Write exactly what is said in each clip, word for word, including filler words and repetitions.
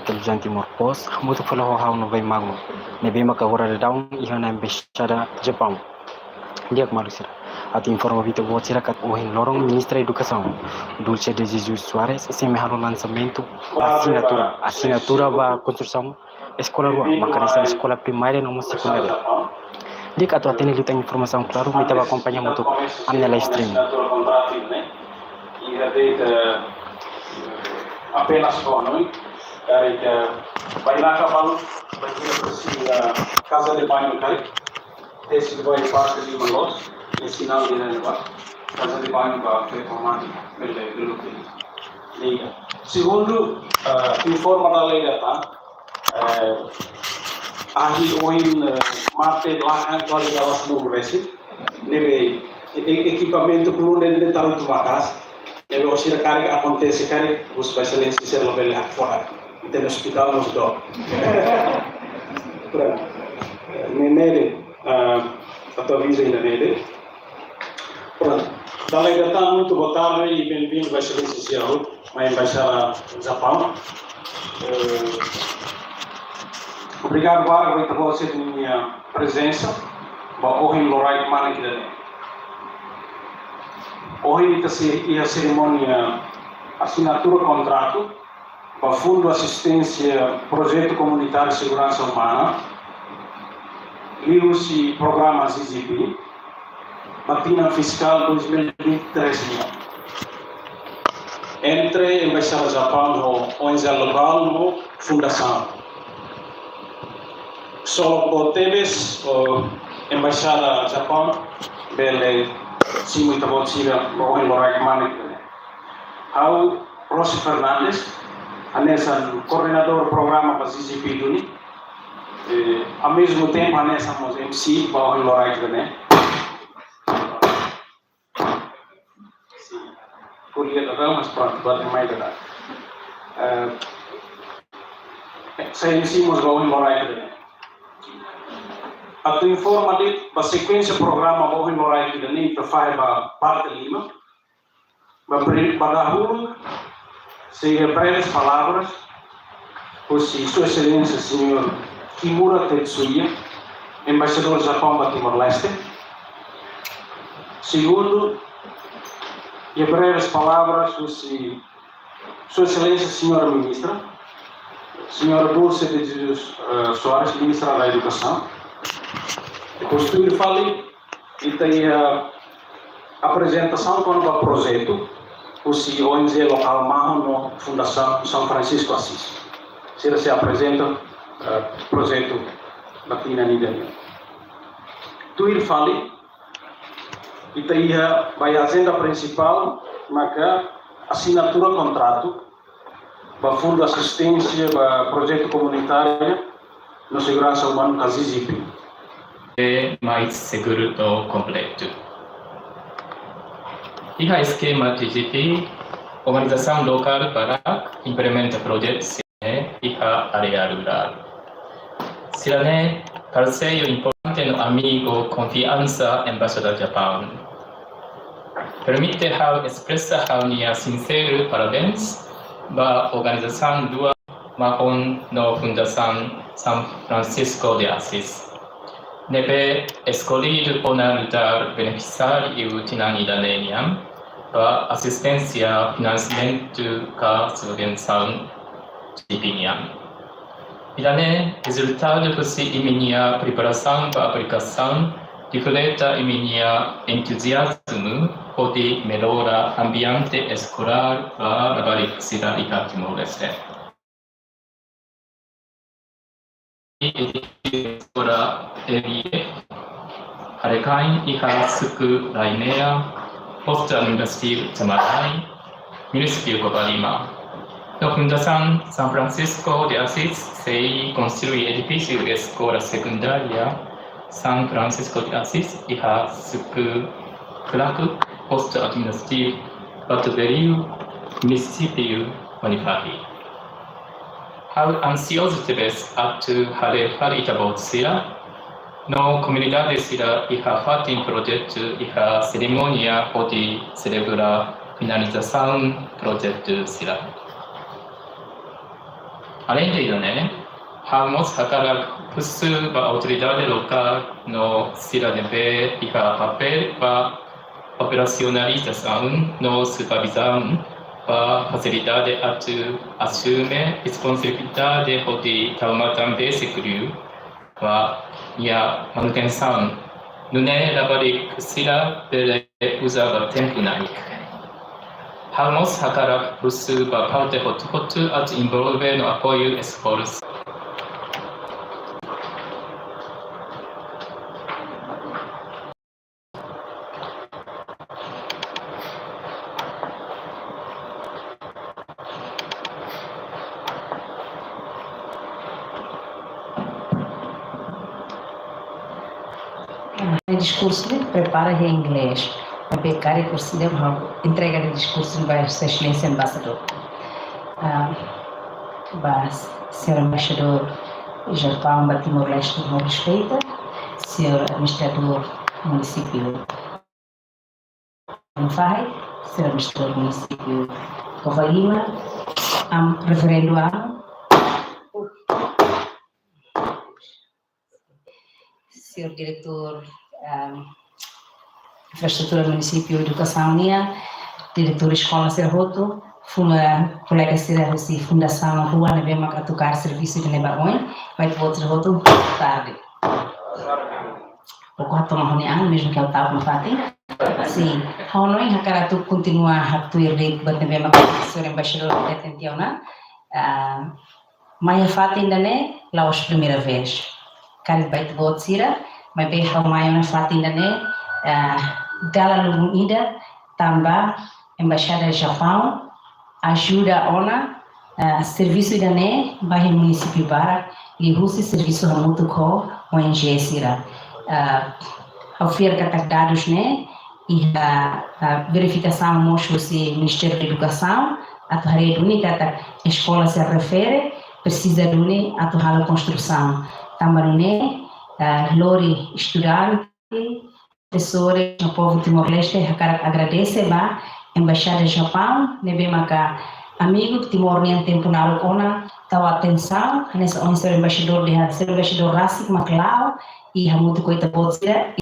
Televizaun Timor Post, hamutuk fali ho ha'u Novei Magno, ne'ebé maka agora daudaun iha ona Embaixada Japaun. Di'ak maluk sira, atu informa ba ita-boot sira katak ohin loron Ministra Edukasaun, Dulce de Jesus Soares, sei mai halo lansamentu asinatura, asinatura ba konstrusaun eskola rua, maka hanesan eskola primária no mós sekundária. Di'ak, atu hatene liután informasaun klaru, mai ita bá akompaña hamutuk ami-nia live stream. Apenas boa noite. Karik, eh, bainaka balu, bainaka presiza casa de banho karik. Tesi vai parte de uma loja, é sinal de renovar. Casa de banho ba fe formati, bele, bele, bele. Liga. Segundu, eh, informa dala ida tan. Eh, ahi ohin, eh, mate lahan kuali galas nuru resi. Ne'ebé, e-, e-, ekipamentu kulun ne'e, ne'e tarutu maka'as. Ne'ebé orsida karik akontese karik, husi Vossa Exelénsia sira labele hakfodak. Ita-nia ospitál mós dook. Pronto. Ne'e, ne'e de'it, ah, atu aviza ida-ne'e de'it. Pronto. Dala ida tan, muito boa tarde e bem-vindo, Vossa Exelénsia sira hotu mai Embaixada Japaun. Eh, obrigadu barak ba ita-boot sira-nia prezensa ba ohin loraik manik ida-ne'e. Ohin ita sei iha serimónia asinatura kontratu ba Fundu Asisténsia Projetu Komunitáriu Seguransa Umana, liuhusi programa Z Z P, ba tinan fiskál dois mil e vinte e três nian, entre Embaixada Japaun ho O N G lokál no fundasaun. Solo boot tebes, o, Embaixada Japaun bele simu ita-boot sira ba ohin loraik manik. Ha'u Rosy Fernandes, hanesan koordenadór programa ba Z Z P duni. Eh, ao mesmo tempo, hanesan mós M C ba ohin loraik ne'e. Sin. Ko'alia daudaun, mas pronto, bate mai daudaun. Eh, sai M C mós ba ohin loraik ne'e. Atu informa de'it ba sekuénsia programa ba ohin loraik ne'e, ita fahe ba parte lima. Ba pri-, ba dahuluk, sei iha breves palavras husi Sua Exelénsia Señór Kimura Tetsuya, Embaixadór Japaun ba Timor-Leste. Segundu, iha breves palavras husi Sua Exelénsia Señora Ministra, Señora Dulce de Jesus, eh, Soares, Ministra da Edukasaun. Depois tuir fali, ita iha aprezentasaun kona-ba projetu husi O N G lokál mahon no Fundasaun São Francisco Assis. Sira sei aprezenta, eh, projetu ba tinan ida-ne'e. Tuir fali, ita iha ba iha ajenda prinsipál, maka asinatura kontratu ba Fundu Asisténsia ba Projetu Komunitáriu no Seguransa Umana, ka Z Z P. É mais seguro no completo. Iha eskema Z Z P, organizasaun lokál barak implementa projetu sira-ne'e iha área rurál. Sira-ne'e parseiru importante no amigu konfiansa Embaixada Japaun. Permite ha'u espresa ha'u-nia sinseru parabéns ba organizasaun rua mahon no Fundasaun São Francisco de Assis, ne'ebé eskollidu ona nu'udar benefisiáriu tinan ida-ne'e nian ba asisténsia finansiamentu ka subvensaun Z Z P nian. Ida-ne'e rezultadu husi imi-nia preparasaun ba aplikasaun, refleta imi-nia entuziazmu hodi mellora ambiente eskolár ba labarik sira iha Timor-Leste. Eskola R I F haree-kain iha suku Lainea, postu administrativu Tamadain, munisípiu Covalima. No Fundasaun São Francisco de Assis sei konstrui edifísiu eskola sekundária São Francisco de Assis iha suku Kelaku, postu administrativu Batu Beliu, munisípiu Manicaland. Ha'u ansiozu tebes atu haree fali ita-boot sira no komunidade sira iha fatin projetu iha serimónia hodi selebra finalizasaun projetu sira. Além de ida-ne'e, ha'u mós hakarak husu ba autoridade lokál no sira ne'ebé iha papél ba operasionalizasaun no supervizaun ba fasilidade atu asume responsabilidade hodi tau matan-besik liu ba nia manutensaun, nune'e labarik sira bele uza ba tempu na'in. Ha'u mós hakarak husu ba parte hotu-hotu atu envolve no apoiu esforsu. Ah, diskursu ne'e prepara iha inglés. Maibé karik kursi de mau entrega de diskursu ba Sua Exelénsia Embaixadór. Ah, ba señór Embaixadór Japaun ba Timor-Leste, ho respeitu, señór Administradór Munisípiu Manufahi, señór Administradór Munisípiu Covalima, am, Reverendu Amu, señór Diretór, am, Infraestrutura Munisípiu Edukasaun nian, diretór eskola sira hotu, funda, kolega sira husi Fundasaun Rua ne'ebé mak atu kaer servisu ida-ne'e ba oin, ba ita-boot sira hotu, boa tarde. Pouco hato'o mai ha'u-nia an, mesmu ke ha'u tau nafatin. Sin, ha'u hanoin hakarak atu kontinua haktuir de'it buat ne'ebé mak señór Embaixadór hateten tiha ona. Ah, mai iha fatin ida-ne'e, la'ós primeira vez. Karik ba ita-boot sira, maibé ha'u mai ona fatin ida-ne'e, ah, dala lubun ida, tanba Embaixada Japaun ajuda ona, ah, servisu ida-ne'e ba iha munisípiu barak, liuhusi servisu hamutuk ho O N G sira. Ah, ha'u fiar katak dadus ne'e, iha, ah, verifikasaun mós husi Ministériu Edukasaun, atu haree duni katak eskola sira refere, presiza duni atu halo konstrusaun. Tanba nune'e, ah, lori estudante, profesores no povu Timor-Leste hakarak agradese ba Embaixada Japaun, ne'ebé maka amigu Timor nian tempu naruk ona, tau atensaun, hanesan ohin señór Embaixadór dehan, señór Embaixadór rasik mak la'o, i hamutuk ho ita-boot sira,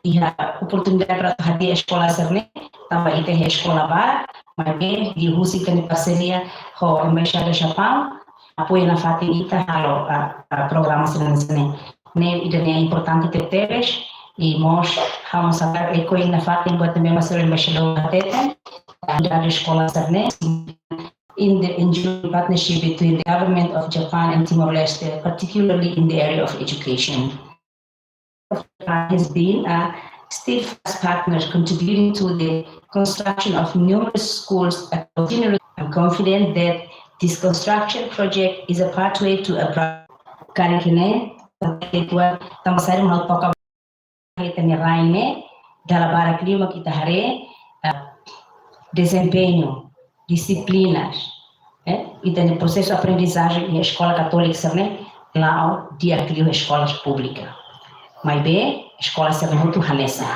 i iha oportunidade para atu hadi'a eskola sira-ne'e, tanba ita iha eskola barak, maibé liuhusi ita-nia parseria ho Embaixada Japaun, apoiu nafatin ita halo, ah, ah, programa sira-ne'e. Ne'e ida-ne'e importante tebetebes, i mós ha'u mós hakarak eko nafatin buat ne'ebé mak señór Embaixadór hateten, ah, ida eskola sira-ne'e, in the enduring partnership between the government of Japan and Timor-Leste, particularly in the area of education. Japan has been a steadfast partner contributing to the construction of numerous schools across Timor. I'm confident that this construction project is a pathway to a pro-, karik ne'e, tanba sira halo toka ita-nia rain ne'e, dala barak liu mak ita haree, ah, dezempeñu, dixiplinas, eh, ita-nia prosesu aprendizajen iha eskola katólika sira-ne'e la'o di'ak liu eskola públika. Maibé, eskola sira-ne'e hotu hanesan.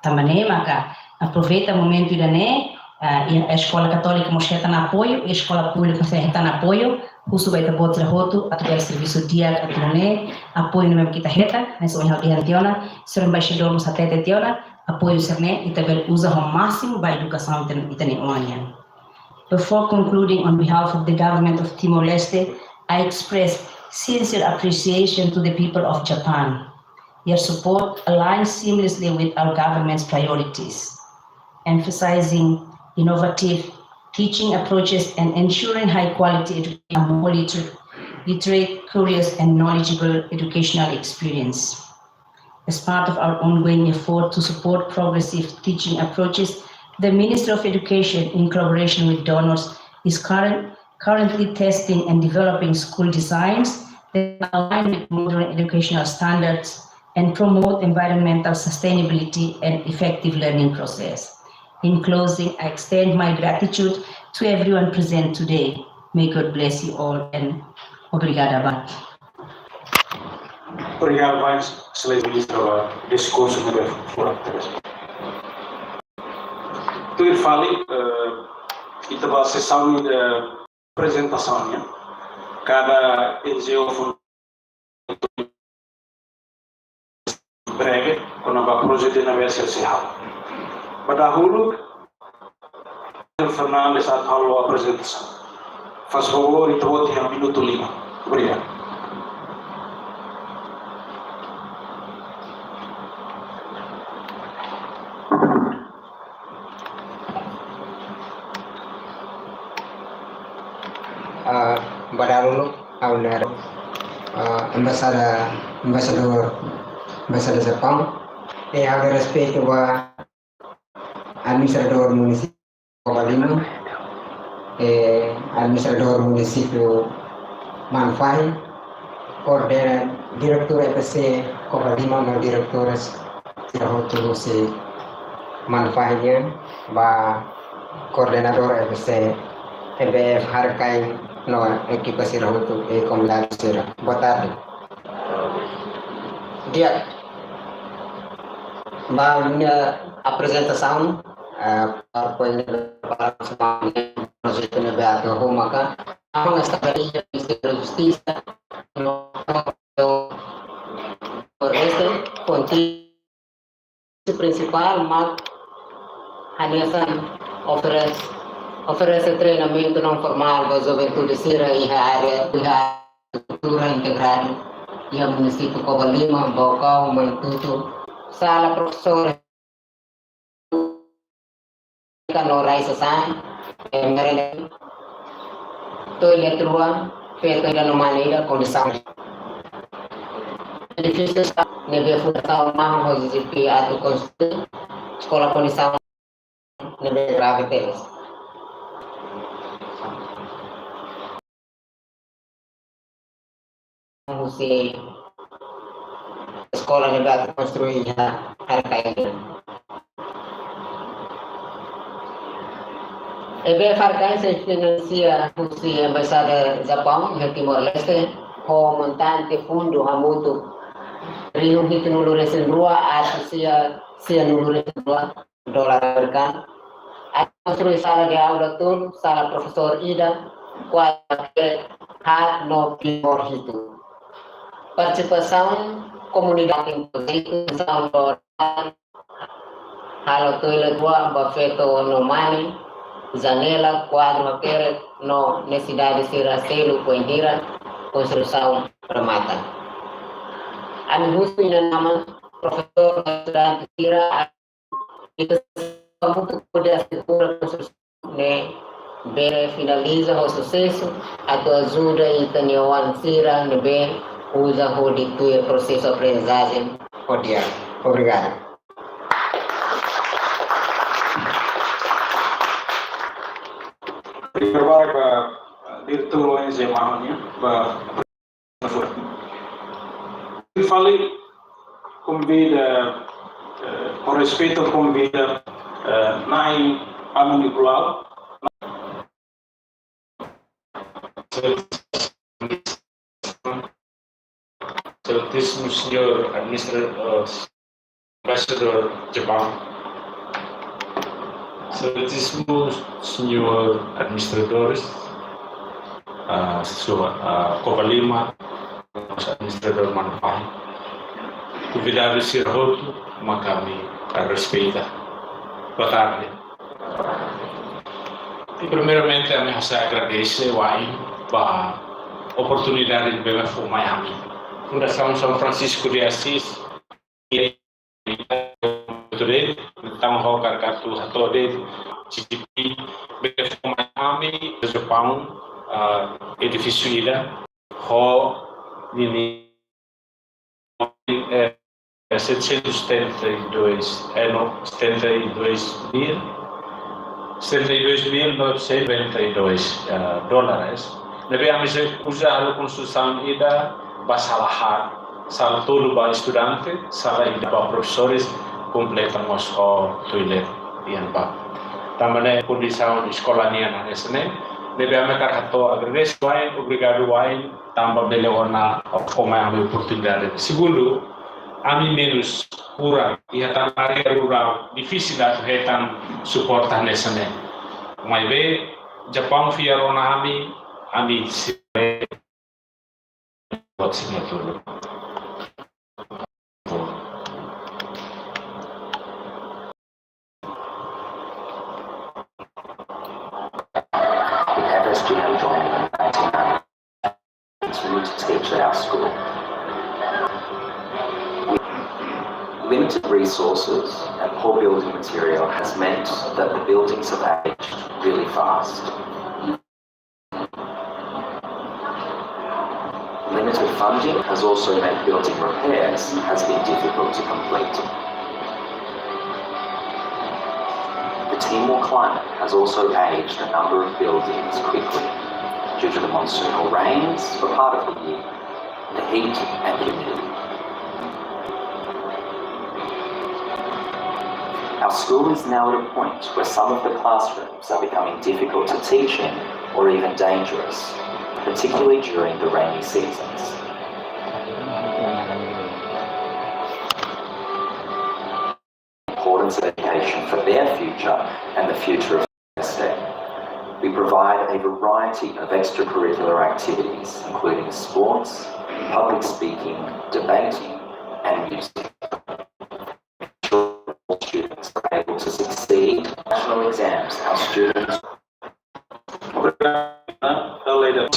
Tanba ne'e maka aproveita momentu ida-ne'e, ah, i eskola katólika mós hetan apoiu, i eskola públika mós hetan apoiu, husu ba ita-boot sira hotu, atu bele servisu di'ak, atu nune'e, apoiu ne'ebé mak ita hetan, hanesan ohin ha'u dehan tiha ona, señór Embaixadór mós hateten tiha ona, apoiu sira-ne'e, ita bele uza ho másimu ba edukasaun ita-, ita-nia oan nian. Before concluding, on behalf of the government of Timor-Leste, I express sincere appreciation to the people of Japan. Your support aligns seamlessly with our government's priorities, emphasizing innovative teaching approaches and ensuring high quality education, more liter-, literate, curious, and knowledgeable educational experience. As part of our ongoing effort to support progressive teaching approaches, the Ministry of Education, in collaboration with donors, is current, currently testing and developing school designs that align with modern educational standards and promote environmental sustainability and effective learning process. In closing, I extend my gratitude to everyone present today. May God bless you all and obrigada barak. Obrigadu barak, Exelénsia Ministra, ba diskursu ne'ebé foin foti. Tuir fali, eh, ita ba sesaun, eh, aprezentasaun, ya. kada N G O fun breve, kona-ba projetu ne'ebé sei halo. Ba dahuluk, Fernandes atu halo aprezentasaun. Faz favor, ita-boot iha minutu lima. Obrigadu. Ah, ba dahuluk, ha'u-nia, ah, embaixada, embaixadór, embaixada Japaun. I ha'u-nia respeitu ba administradór munisípiu Covalima, eh, administradór munisípiu Manufahi, koordena-, diretór E P C Covalima no diretór sira hotu husi Manufahi nian, ba koordenadór E P C, E B F Harkain no ekipa sira hotu i komunidade sira. Boa tarde. Di'ak, ba ha'u-nia aprezentasaun, eh, PowerPoint ne'ebé prepara semana projetu ne'ebé atu hahú maka, ami estabiliza Ministériu Justisa, no, no, por este, konti- prinsipál mak hanesan oferese, oferese treinamentu naun formál ba juventude sira iha área, iha kultura integradu iha munisípiu Covalima, Baucau, Maun Tutu, sala profesór no rai sasán, eh, merenda, toilet rua, feto ida no mane ida kondisaun. Edifísiu ne'ebé fundasaun mahon ho G P atu konstrui, eskola kondisaun ne'ebé grave tebes. Husi eskola ne'ebé atu konstrui iha Harkain. E B F Harkain sei finansia husi Embaixada Japaun iha Timor-Leste, ho montante fundu hamutuk rihun hitunulu-resin-rua atus sia, sianulu-resin-rua dolar amerikanu. Atu konstrui sala de aula tolu, sala profesór ida, kuadru hakerek, haat no primór hitu. Partisipasaun komunidade inkluzivu, halo toilet rua ba feto no mane, janela, kuadru hakerek no nesesidade sira seluk bainhira konstrusaun remata. Ami husu inan-aman, profesór, estudante sira, ita hamutuk hodi asegura konstrusaun ne'e bele finaliza ho susesu, atu ajuda ita-nia oan sira ne'ebé uza hodi tuir prosesu aprendizajen ho di'ak. Obrigadu. Obrigadu ba diretór O N G mahon nian, ba Fali konvida, eh, ho respeitu konvida, eh, Nai Amani Pulau. Excelentíssimo Senhor Administrador, Embaixadór Japaun, Excelentíssimo Senhor Administradores, ah, sua, ah, Covalima, Administradór Manufahi, konvidadu sira hotu, mak ami respeita. Boa tarde. I primeiramente, ami hakarak agradese wa'in ba oportunidade ne'ebé fó mai ami. Fundasaun São Francisco de Assis, entaun ha'u hakarak atu hato'o de'it G P bele fó mai ami, Japaun, ah, edifísiu ida, ho ninia, eh, setecentos setenta e dois, eh, não, setenta e dois mil, setenta e dois mil novecentos e noventa e dois, eh, dólares. Ne'ebé ami sei uza halo konstrusaun ida ba sala haat, sala tolu ba estudante, sala ida ba profesores, kompleta mós ho toilet iha ne'ebá. Tanba ne'e kondisaun eskola nian hanesan ne'e, ne'ebé ami hakarak hato'o agradese wa'in, obrigadu wa'in, tanba bele ona fó mai ami oportunidade. Segundu, ami menus kurang, iha tan área rurál, difisil atu hetan suporta hanesan ne'e. Maibé, Japaun fiar ona ami, ami sei Buat sinatura. With F S G M joining in nineteen ninety, continued to teach at our school. Limited resources and poor building material has meant that the buildings have aged really fast. Limited funding has also meant building repairs has been difficult to complete. The Timor climate has also aged a number of buildings quickly due to the monsoonal rains for part of the year, the heat and humidity. Our school is now at a point where some of the classrooms are becoming difficult to teach in or even dangerous, particularly during the rainy seasons. Importance of education for their future and the future of the state. We provide a variety of extracurricular activities, including sports, public speaking, debating, and music. Students are able to succeed national exams. Our students. Obrigadu, Lei da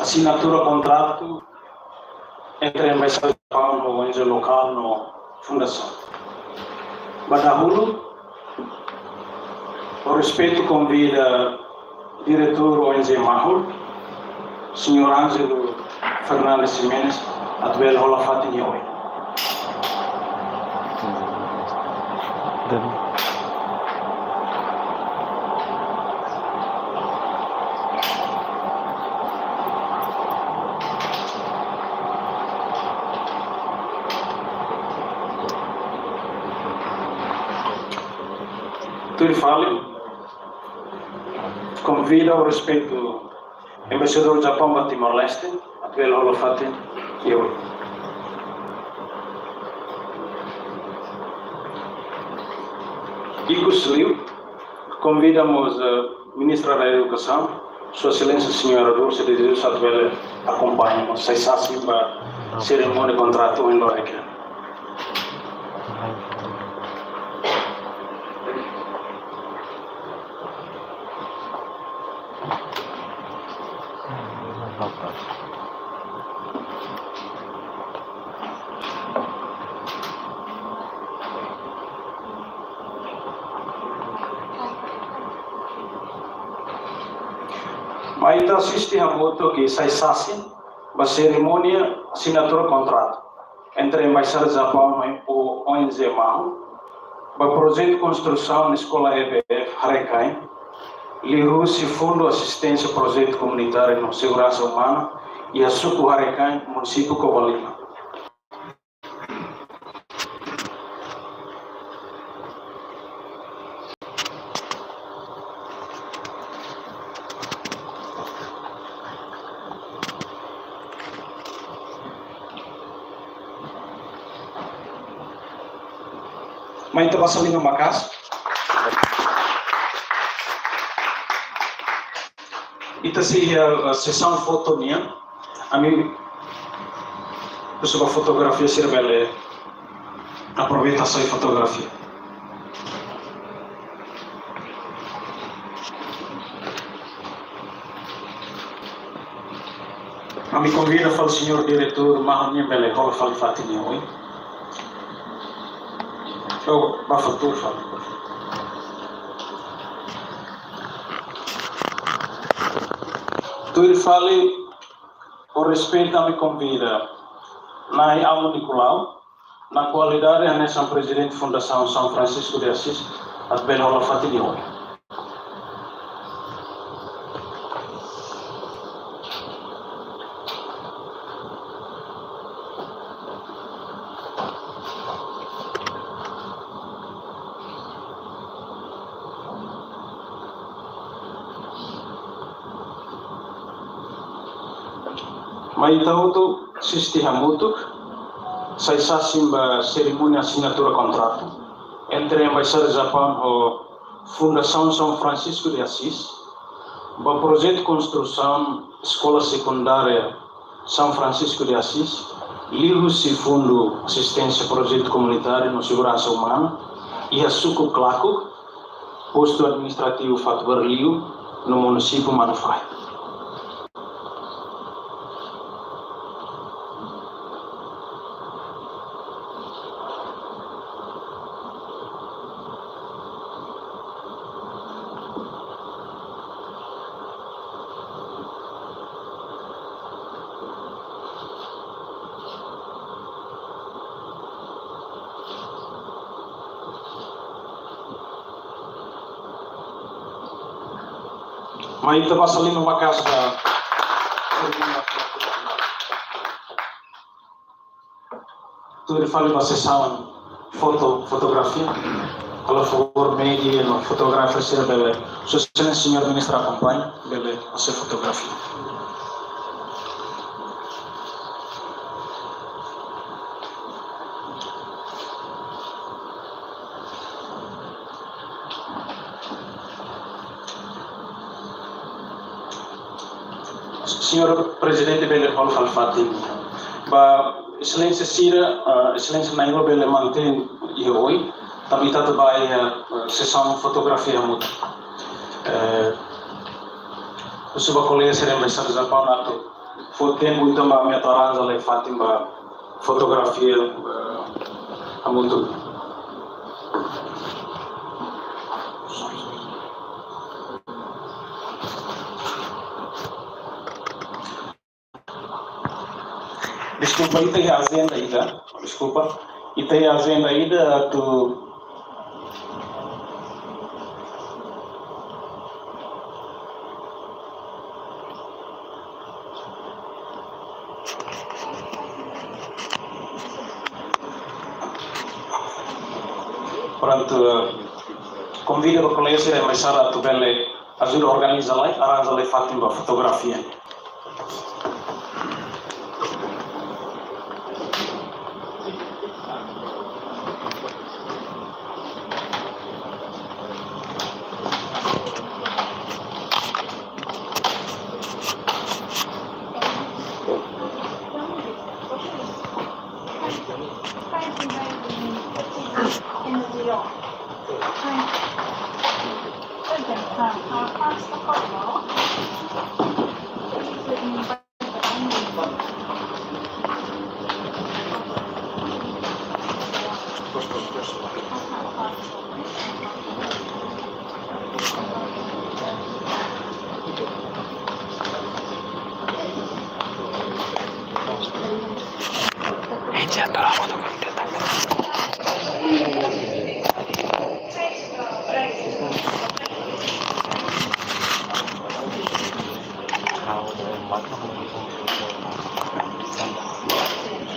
Asinatura kontratu entre Embaixada Japaun ho O N G lokál no fundasaun. Ba dahuluk, ho respeitu konvida diretór O N G Mahul, señór Ângelo Fernandes Ximenes, atu bele hola fatin nia oin. Tuir fali, konvida ho respeitu Embaixadór Japaun ba Timor-Leste, atu bele hola fatin nia oin. Ikusliu, konvida mós, eh, Ministra da Edukasaun, Sua Exelénsia Señora Dulce de Jesus, atu bele akompaña mós, sai sasin ba serimónia kontratu ohin loron. Mai ita asiste hamutuk i sai sasin ba serimónia asinatura kontratu entre Embaixada Japaun ho O N G Mahul, ba projetu konstrusaun eskola E B F Harekain, liuhusi Fundu Asisténsia Projetu Komunitáriu no Seguransa Umana, iha suku Harekain, munisípiu Covalima. Mai ita basa liman maka'as. Ita sei iha, eh, sesaun foto nian. Ami husu ba fotografia sira bele aproveita sai fotografia. Ami konvida fali señór diretór Mahul nian bele hola fali fatin nia oin. Oh, ba fali tuir fali. Tuir fali, ho respeitu ami konvida Na'i Amu Nicolau, na kualidade hanesan Prezidente Fundasaun São Francisco de Assis, atu bele hola fatin nia oin. Mai ita hotu asiste hamutuk, sai sasin ba serimónia asinatura kontratu entre Embaixada Japaun ho Fundasaun São Francisco de Assis, ba projetu konstrusaun eskola sekundária São Francisco de Assis, liuhusi Fundu Asisténsia Projetu Komunitáriu no Seguransa Umana, iha suku Klakuk, Postu Administrativu Fatuberliu, no Munisípiu Manufahi. Mai ita basa liman maka'as ba. Tuir fali ba sesaun foto, fotografia. Halo favór média no fotógrafu sira bele, Sua Exelénsia Señór Ministru akompaña, bele hasai fotografia. Señór Prezidente bele hola fali fatin. Ba Exelénsia sira, ah, Exelénsia na'in-rua bele mantein iha oin, tanba ita atu ba iha, ah, sesaun fotografia hamutuk. Eh, husu ba kolega sira embaixada Japaun atu fó tempu entaun ba ami atu arranja lai fatin ba fotografia, eh, hamutuk. Deskulpa, ita iha ajenda ida. Deskulpa. Ita iha ajenda ida atu Prontu, eh, konvida ba kolega sira embaixada atu bele ajuda organiza lai, arranja lai fatin ba fotografia.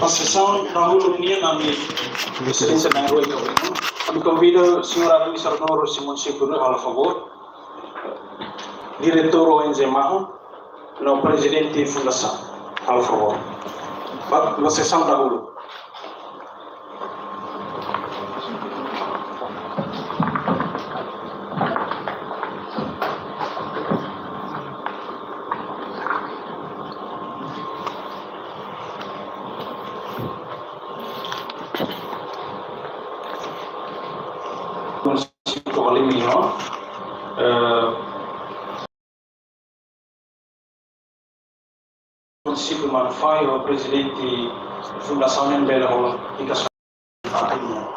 Ba sesaun dahuluk nian ami Exelénsia na'in-rua iha oin. Ami konvida Señór Administradór Simon Sipur, halo favór. Diretór O N G Mahon, no Prezidente Fundasaun, halo favór. Ba, ba sesaun dahuluk. Munisípiu Covalima, eh, Munisípiu Manufahi, o Prezidente Fundasaun nian bele hola indikasaun fatin nian.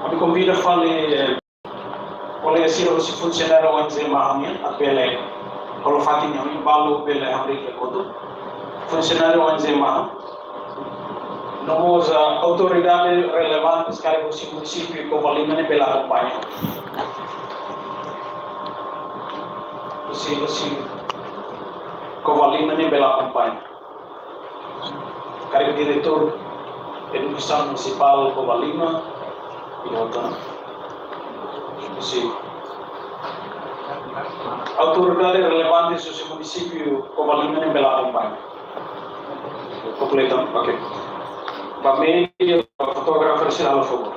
Ami konvida fali, eh, kolega sira husi funsionáriu O N G Mahon nian, atu bele hola fatin nian, balu bele hamriik iha kotuk. Funsionáriu O N G Mahon. No mós, ah, autoridade relevante karik husi munisípiu Covalima ne'e bele akompaña. Husi, husi Covalima ne'e bele akompaña. Karik Diretór Edukasaun Munisipál Covalima, i hotu. Husi autoridade relevante husi munisípiu Covalima ne'e bele akompaña. Kompletu, oke. Ba média, ba fotógrafu sira, halo favór.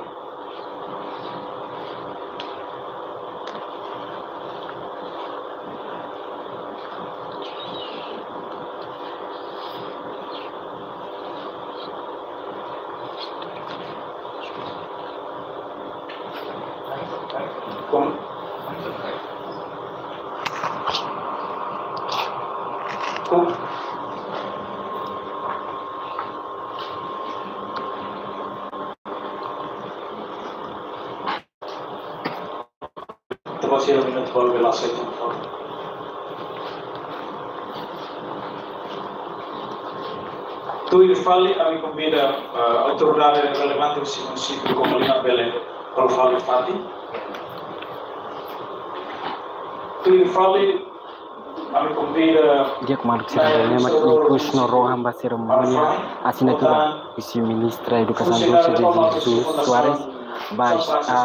Te considero minuto para o Velasco, por favor. Tuir fali, ami konvida, eh, autoridade relevante husi munisípiu Covalina, Belém, para fali fatin. Tuir fali, ami konvida, di'ak maluk sira, ne'e mak ikus no rohan ba serimónia asinatura husi Ministra Edukasaun Dulce de Jesus Soares, ba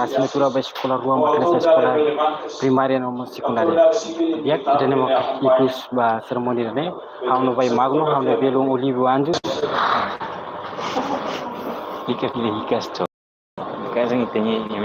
asinatura ba eskola rua mak hanesan eskola primária no mós sekundária. Di'ak, ida-ne'e mak ikus ba serimónia ne'e, ha'u no Bai Magno, ha'u no belun Olívio Anjos. Ika fila hikas to. Kaza ita-nia, nia